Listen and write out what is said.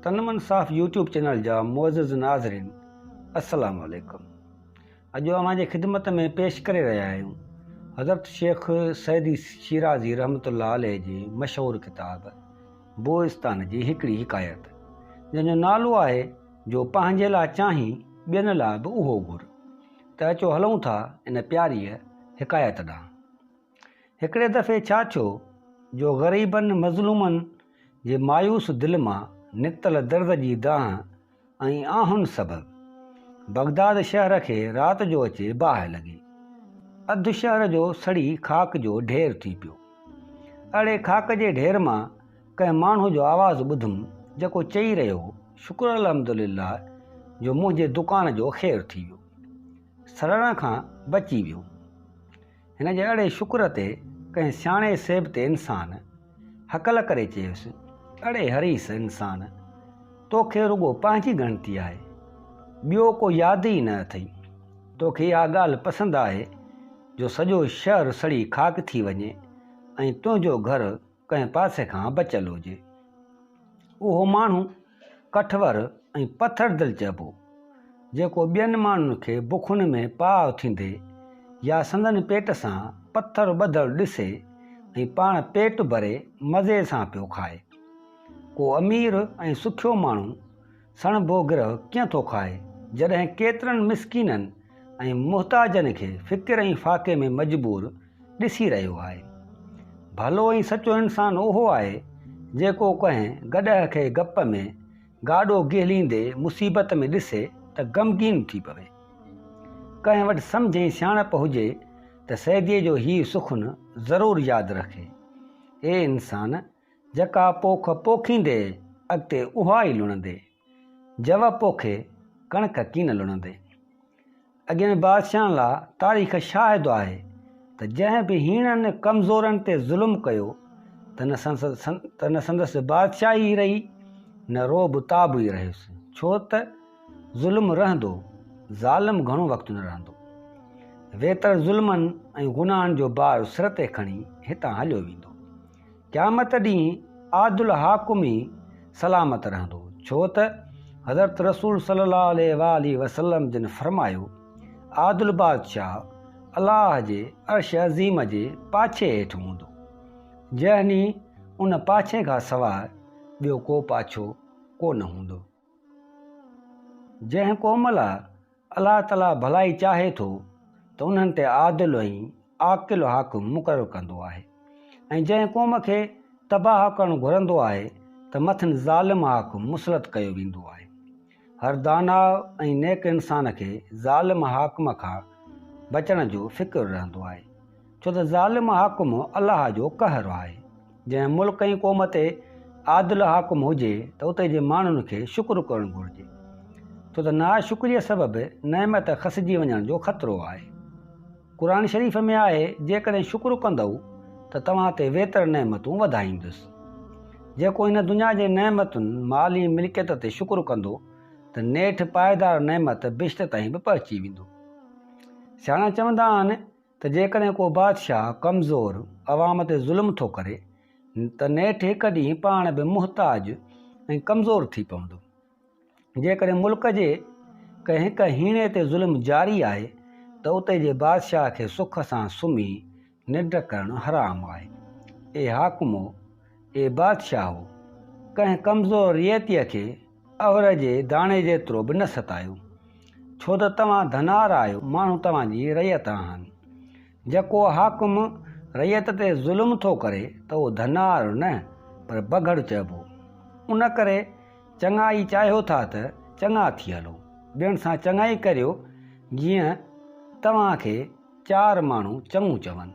تن من صاف يوٽيوب چينل جا معزز ناظرين السلام عليڪم اڄ اوهان جي خدمت ۾ پيش ڪري رهيا آهيون حضرت شيخ سعدي شيرازي رحمت الله عليه جي مشهور ڪتاب بوستان جي هڪڙي حڪايت جنهن جو نالو آهي جو پنهنجي لاء چاهين ٻين لاء به اهو گهر ته اچو هلون ٿا ان پياريء حڪايت ڏانهن. هڪڙي دفعي ڇا ٿيو جو غريبن مظلومن جي مايوس دل مان نڪتل درد جي دانهن ۽ آهن سبب بغداد شهر کي رات جو اچي باهه لڳي. اڌ شهر جو سڙي خاڪ جو ڍير ٿي پيو. اهڙي خاڪ جي ڍير مان ڪنهن ماڻهو جو آواز ٻڌم جيڪو چئي رهيو هو، شڪر الحمدلله جو منهنجي دڪان جو خير ٿي ويو. سڙڻ کان بچي ويو. هن جي اهڙي شڪر تي ڪنهن سياڻي سيبتي انسان هڪل ڪري چيس، اڙي حريص انسان! توکي رڳو پنهنجي ڳڻتي آهي، ٻيو ڪو ياد ئي نه اٿئي. توکي اها ڳالهه پسند آهي جو سڄو شهر سڙي خاڪ ٿي وڃي ۽ تنهنجو گهر ڪنهن پاسي کان بچيل هجي. اهو ماڻهو ڪٺور ۽ پٿر دل چئبو، جيڪو ٻين ماڻهن کي بکن ۾ پاهه ٿيندي يا سندن پيٽ سان پٿر ٻڌل ڏسي ۽ پاڻ پيٽ ڀري مزي سان پيو کائي. ڪو امير ۽ سکيو ماڻهو سڻڀو گرهه ڪيئن ٿو کائي، جڏهن ڪيترن مسڪينن ۽ محتاجن کي فقر ۽ فاقي ۾ مجبور ڏسي رهيو آهي. ڀلو ۽ سچو انسان اهو آهي، جيڪو ڪنهن گڏهه کي گپ ۾ گاڏو گهليندي مصيبت ۾ ڏسي ته غمگين ٿي پوي. ڪنهن وٽ سمجهه ۽ سياڻپ هجي ته سعديء جو هي سخن ضرور ياد رکي، اي انسان! جيڪا پوک پوکيندي اڳتي اها ئي لڻندي. جوء پوکي ڪڻڪ ڪين لڻندي. اڳين بادشاهن لا تاريخ شاهد آهي ته جنهن به هيڻن ڪمزورن تي ظلم ڪيو ته نه سندس بادشاهي ئي رهي نه رعب تاب ئي رهيس ڇو ته ظلم رهندو ظالم گهڻو وقت نه رهندو. ويتر ظلمن ۽ گناهن جو بار سر تي کڻي هتان هليو ويندو. قيامت ڏينهن عادل حاڪم ئي سلامت رهندو، ڇو ته حضرت رسول صلي الله عليه واٰله وسلم جن فرمايو، عادل بادشاهه الله جي عرش عظيم جي پاڇي هيٺ هوندو، جهني ان پاڇي کان سواء ٻيو ڪو پاڇو ڪو نه هوندو. جنهن قوم لاء الله تعاليٰ ڀلائي چاهي ٿو ته انهن تي عادل ۽ عاقل حاڪم مقرر ڪندو آهي ۽ جنهن قوم کي تباهه ڪرڻ گهرندو آهي ته مٿن ظالم حاڪم مسلط ڪيو ويندو آهي. هر داناء ۽ نيڪ انسان کي ظالم حاڪم کان بچڻ جو فڪر رهندو آهي. ڇو ته ظالم حاڪم الله جو قهر آهي. جنهن ملڪ ۽ قوم تي عادل حاڪم هجي ته اتي جي ماڻهن کي شڪر ڪرڻ گهرجي. ڇو ته ناشڪريء سبب نعمت کسجي وڃڻ جو خطرو آهي. قرآن شريف ۾ آهي جيڪڏهن شڪر ڪندؤ ته توهان تي ويتر نعمتون وڌائيندس. جيڪو هن دنيا جي نعمتن، مال ۽ ملڪيت تي شڪر ڪندو ته نيٺ پائيدار نعمت بهشت تائين به پهچي ويندو. سياڻا چوندا آهن ته جيڪڏهن ڪو بادشاهه ڪمزور عوام تي ظلم ٿو ڪري ته نيٺ هڪ ڏينهن پاڻ به محتاج ۽ ڪمزور ٿي پوندو. جيڪڏهن ملڪ جي ڪنهن هڪ هيڻي تي ظلم جاري آهي ته اتي جي بادشاهه کي سک سان سمهي ننڊ ڪرڻ حرام آهي. اي حاڪمو! اي بادشاهو! ڪنهن ڪمزور رعيتيء کي اهر جي داڻي جيترو به نه ستايو، ڇو ته توهان ڌنار آهيو، ماڻهو توهان جي رعيت آهن. جيڪو حاڪم رعيت تي ظلم ٿو ڪري ته اهو ڌنار نه پر بگهڙ چئبو. ان ڪري چڱائي چاهيو ٿا ته چڱا ٿي هلو، ٻين سان چڱائي ڪريو جيئن توهان کي چار ماڻهو چڱو چون.